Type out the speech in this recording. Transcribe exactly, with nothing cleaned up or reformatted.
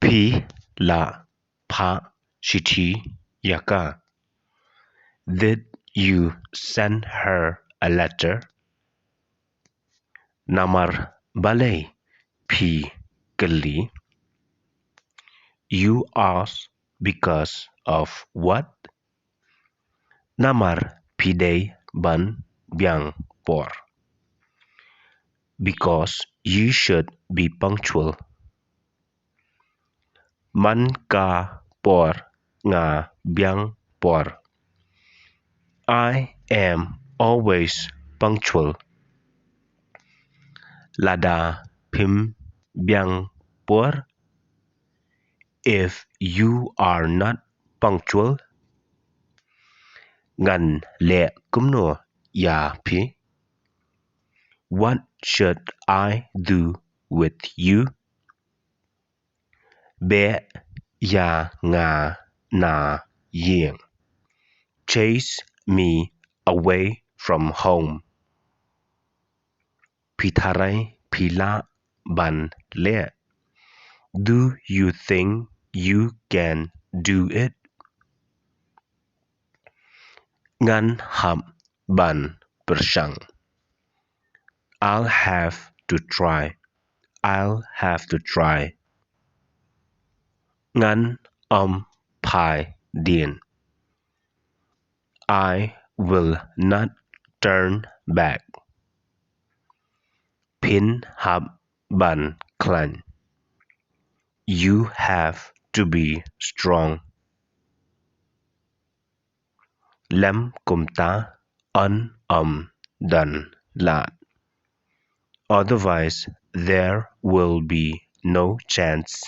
Phi la phah shithi ïa ka? Did you send her a letter? Namar balei phi kylli? You ask because of what? Namar phi dei ban biang por. Because you should be punctual. Man ka por nga biang por. I am always punctual. Lada phim biang por, if you are not punctual, ngan leh kumno ïa phi? What should I do with you? Beh ïa nga na ïing. Chase me away from home. Phi tharai phi lah ban leh? Do you think you can do it? Ngan hap ban pyrshang. I'll have to try. I'll have to try. Ngan ym phai dien. I will not turn back. Phin hap ban khlaiñ. You have to be strong. Lem kumta yn ym don lad. Otherwise, there will be no chance